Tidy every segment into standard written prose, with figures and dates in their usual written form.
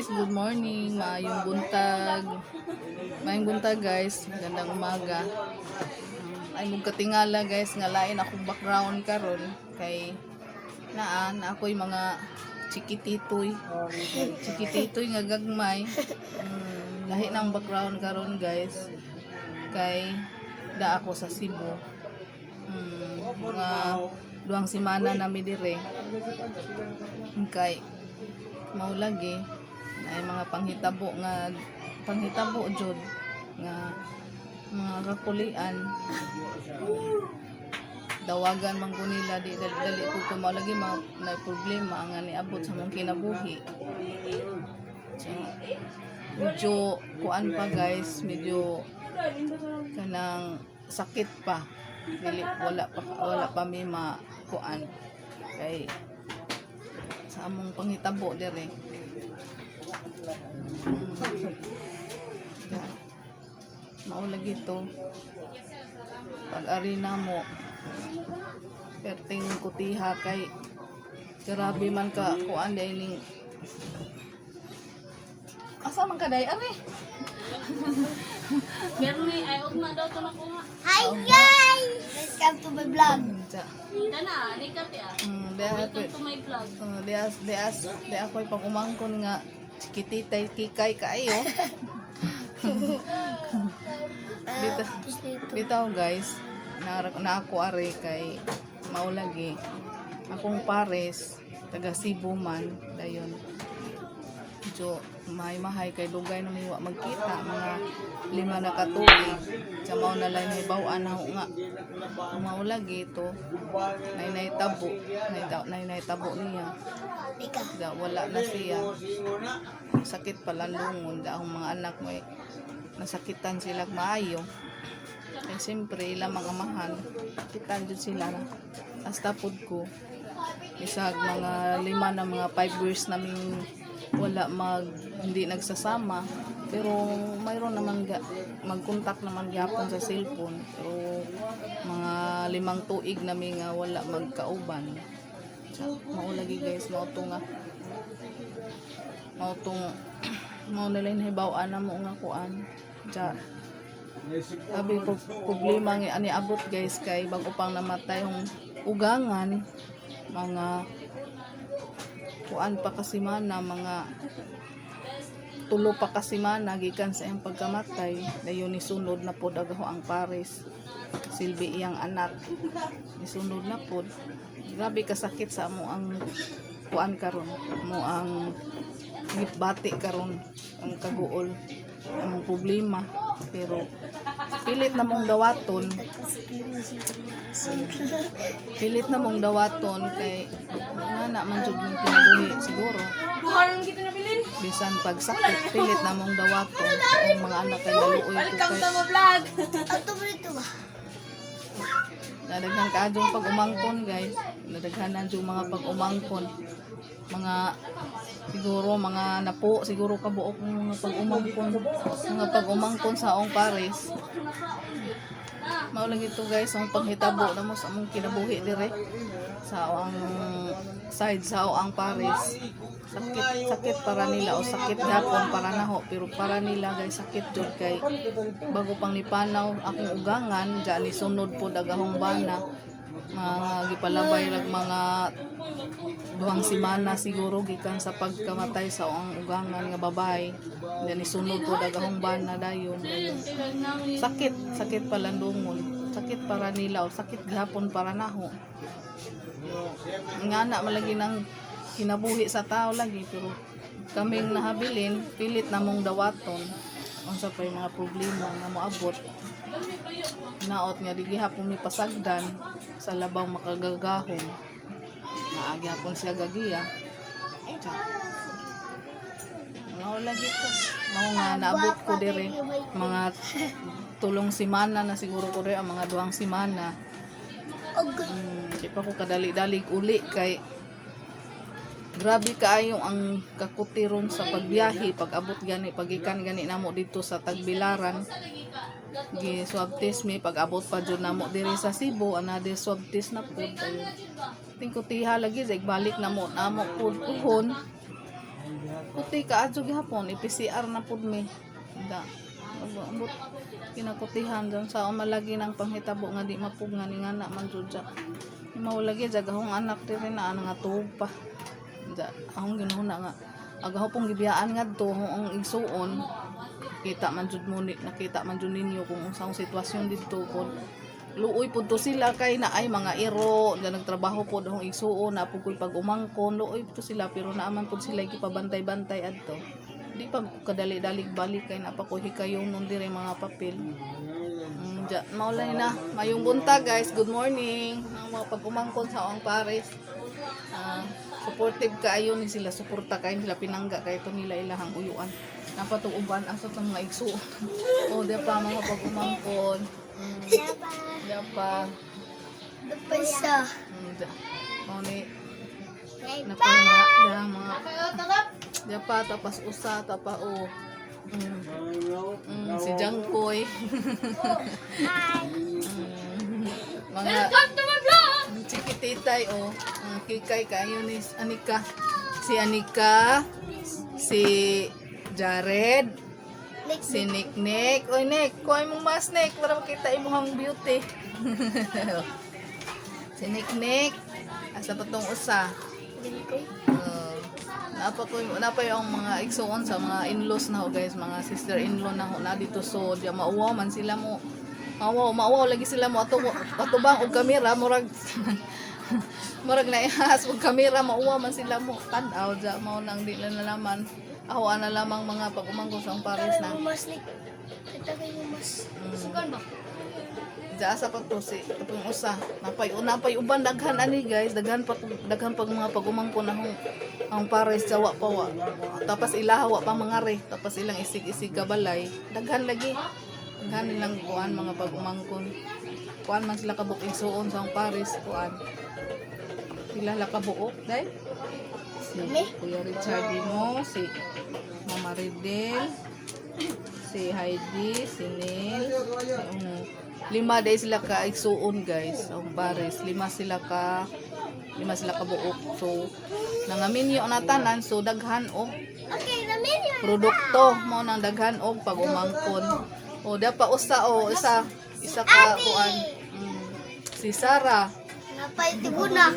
Guys, good morning. Maayong buntag. Maayong buntag, guys. Magandang umaga. Ay mong katingala, guys, nga lain akong background karon kay naa na ako'y mga chikititoy. Chikititoy nga gagmay. Lahi ng background karon, guys. Kay da ako sa Cebu. Mga 2 semana nami dire. Kay mao lagi ay mga panghitabo nga panghitabo jud nga mga kakulian, dawagan man ko nila, di dali, dali ko ko mao lagi mga na problema nga niabot sa mong kinabuhi. So, medyo kuan pa, guys, medyo kanang sakit pa, dili wala pa mi ma kuan kay sa among panghitabo dire. Yeah. Mao lagi to. Pag ari na mo, perting kutiha kay grabe man ka kuan day ning asa man ka day ari. Bernie, ay ugma daw to nakuha. Hi guys! Welcome to my vlog. Unsa? Kana, di ka ti ah. Diha Welcome to my vlog. Diha diha diha ako'y pag umangkon nga chikititay kikay kaayo. Dito bitaw, guys, na ako are kay mao lagi akong pares taga Cebu man, dayon medyo mahay-mahay kay dugay na mi wa magkita, mga 5 na ka tuig. Sa mao na lang hibaw-an na nga mao lagi to nay nay tabo nay nay nay tabo niya. Ika. Da, wala na siya, sakit pala lungon da akong mga anak may nasakitan sila maayo kay siyempre ila mga amahan kitan jud sila na hasta pod ko isag mga 5 na mga 5 years naming wala mag hindi nagsasama, pero mayroon naman ga, magkontak naman gyapon sa cellphone, pero mga 5 tuig nami nga wala magkauban. Sa mao lagi, guys, mao to nga mao tong mao nila hibaw-an na mo nga kuan. Ja, sabi ko problema nga ani abot, guys, kay bago pang namatay yung ugangan, mga kuan pa kasi mana, mga 3 pa ka semana gikan sa iyang pagkamatay, dayon nisunod na pod agaho ang pares, silbi iyang anak, nisunod na pod. Grabe kasakit sa amo ang kuan karon mo, ang gibati karon, ang kaguol among problema, pero pilit na mong dawaton, pilit na mong dawaton kay nga na man jud ng kinabuhi siguro. Bisan pag sakit, pilit na mong dawaton ang mga anak kay naluoy ko kay Vlog. Ato mo dito ba? Nadaghan kaadong pag-umangkon, guys. Nadaghanan yung mga pag-umangkon, mga siguro mga napo siguro kabuok ng mga pag-umangkon sa akong pares. Mao lang ito, guys, ang panghitabo na mo sa among kinabuhi dire sa ang side sa ang pares. Sakit, sakit para nila o sakit gapon para naho, pero para nila, guys, sakit jud kay bago pang nipanaw akong ugangan diyan, ni sunod po dagahong bana, mga gipalabay rag mga 2 semana siguro gikan sa pagkamatay sa ang ugangan nga babae. Diyan ni sunod po dagahong bana dayon dayon. Sakit, sakit palandungon, sakit para nila o sakit gihapon para naho. Nga na malagi ng kinabuhi sa tao lagi, pero kaming nahabilin, pilit namong dawaton unsa pa yung mga problema nga moabot. Naot nga di gihapon mi pasagdan sa labaw makagagahom, naa gihapon siya gagiya. Mao lagi to, mao nga naabot ko dire mga 3 semana na siguro ko dire, ang mga 2 semana. Okay. Di pa ko kadali-dalig uli kay grabe kaayo ang kakutiron sa pagbiyahe. Pag abot gani, pagikan gani namo dito sa Tagbilaran, gi swab test mi. Pag abot pa jud namo diri sa Cebu, another swab test na pud. Ayun, tingkutiha lagi, zeg balik namo namo pud puhon. Kuti ka adyo gihapon i-PCR na pud mi. Da. Ambot kinakutihan dyan sa malagi ng panghitabo nga di mapugnan ni ngana man jud siya. Mao lagi jagahong anak diri na ang nga tuog pa. Da, akong ginuhuna nga agaho pong gibiyaan ngadto ang igsuon, kita man jud mo ni, nakita man jud ninyo kung unsang sitwasyon didto pod. Luoy pud to sila kay na ay mga iro nga nagtrabaho pod akong igsuon na pud ko'y pag-umangkon. Luoy pud to sila pero naaman pud sila gipabantay-bantay adto. Di pa kadali-dalig balik kay napa ko hikayon nun dire mga papel. Ja, maulay na. Mayong buntag, guys. Good morning. Ang mga pag-umangkon sa ang Paris. Ah, supportive kaayo ni sila, suporta kayo nila, pinangga kayo to nila ilahang uyuan. Napatong uban asa tong mga igsuon. Oh, di pa mga pag-umangkon. Di pa. Napasa. Da. Mao ni napanga da mga di pa tapas usa tapa o. Si Jangkoy. Mga Welcome to my vlog! Chiquititay oh. Ang kikay kayo ni Anika. Si Anika, si Jared, si Nick Nick. Oy Nick, kuha mong mask, Nick, para makita imong beauty. Si Nick Nick. Asa pa tong usa? Napa ko napa yung mga igsuon sa mga in-laws na ho guys, mga sister-in-law na ho na dito, so di mauwaw man sila mo. Mauwaw, mauwaw lagi sila mo ato atubang og kamera, murag murag na ihas og kamera, mauwaw man sila mo tan-aw ja mao nang di na nalaman. Ako ana lamang mga pag-umangko sa ang Paris na. Mas ni. Kita kayo mas. Sugan ba? Diya sa pa to si itong usa. Napay napay uban daghan ani guys, daghan pa daghan pag mga pag-umangko na hong ang pares sa wa pa wa. Tapos ilaha wa pa mga re, tapos ilang isig-isig kabalay. Daghan lagi. Daghan nilang kuan mga pag-umangkon. Kuan man sila kabuk igsuon sa ang pares kuan. Sila la kabuok dai. Si Kuya Richard mo, si Mama Ridel, si Heidi, si Neil, si ano. Lima day sila ka igsuon guys, ang pares. Lima sila ka buok. So nangaminyo na tanan, so daghan og Okay, namin yun. produkto mo nang daghan og pag-umangkon. O da pa usa o isa isa ka kuan. Si Sarah, Napay tibuna.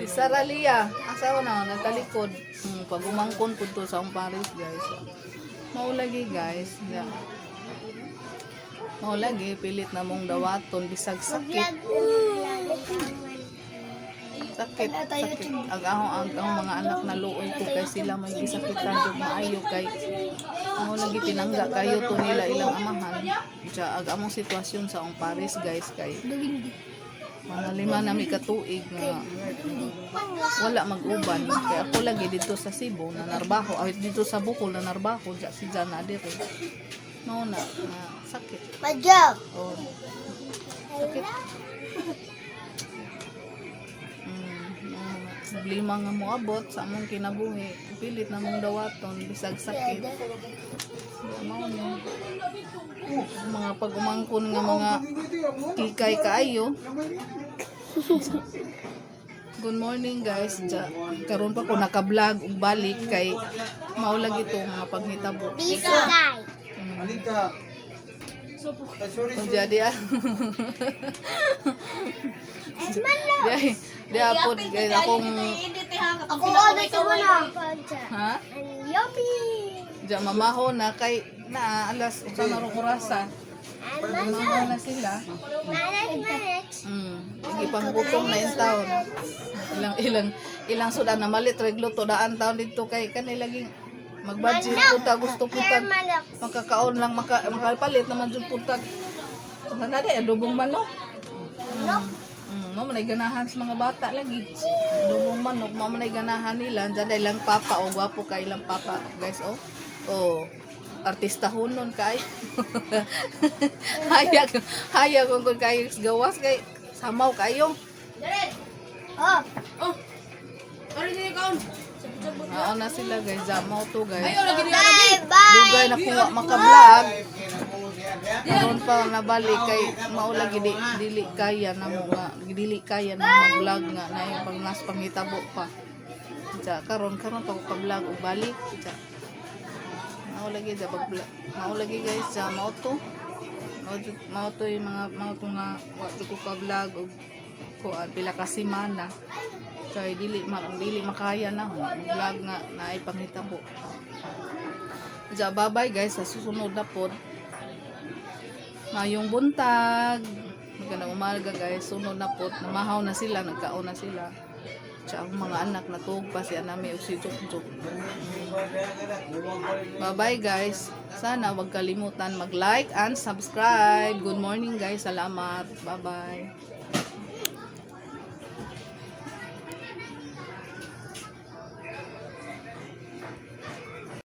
si Sarah Lia, asawa na natalikod. Pag-umangkon pud to sa ang Paris guys. Mao lagi guys. Yeah. Mao lagi pilit na mong dawaton bisag sakit. Sakit, sakit. Ag ahong ang mga anak na luoy ko kay sila may gisakitan jud maayo kay mao lagi pinangga kayo to nila ilang amahan. Ja ag among sitwasyon sa ang Paris guys kay mga 5 na mi katuig nga wala mag-uban kay ako lagi dito sa Cebu na narbaho ay dito sa Bohol na narbaho ja si Jana dire no na, na sakit. Madyo. Oh, sakit. Ang mga problema nga moabot sa among kinabuhi, pilit na mong dawaton bisag sakit. Di mao ni mga pag-umangkon nga mga kikay kaayo. Good morning guys. Ja, karon pa ko naka-vlog ug balik kay mao lagi to mga paghitabo. Bisay. Alika. Ay, sorry, O jadi ah. Di di apod guys akong Ako ano tibuna. Ha? And yummy. Diya mamaho na kay na alas usa na rong orasa. Mamaho na sila. Manex, manex. Ipanggutom na yung taon. Ilang ilang ilang sudan na malit reglo to daan taon dito kay kanay laging magbudget punta gusto punta Manok. makakaon lang makapalit naman jud punta. Na day adobong manok. Mo man ay ganahan sa mga bata lagi. Adobong manok mo man ay ganahan nila. Diyan ay lang papa o gwapo kay ilang papa guys oh. Oh, artista hunon kay. Hayag hayag kung kayo gawas kay samaw kayo. Oh. Oh! Ano niya kaon? Mao na sila guys, jamaw to guys. Bye bye. Dugay na kuha maka-vlog. Karon pa nabalik kay mao lagi di, dili kaya na mo nga dili kaya na mag-vlog nga na yung pang nas panghitabo pa. Sa karon karon pa ko ka-vlog og balik. Sa mao lagi sa pag mao lagi, guys, sa mao to. Mao to yung mga mao to nga wa jud ko ka-vlog og kuan pila ka semana. Kay dili makaya na vlog nga naay panghitabo. Ja, bye-bye, guys, sa susunod na pod. Mayong buntag. Magandang umaga, guys. Sunod na pod. Namahaw na sila, nagkaon na sila. Tsaka ang mga anak natug pa si Anami ug si Jukjuk. Bye-bye, guys. Sana wag kalimutan mag-like and subscribe. Good morning, guys. Salamat. Bye-bye.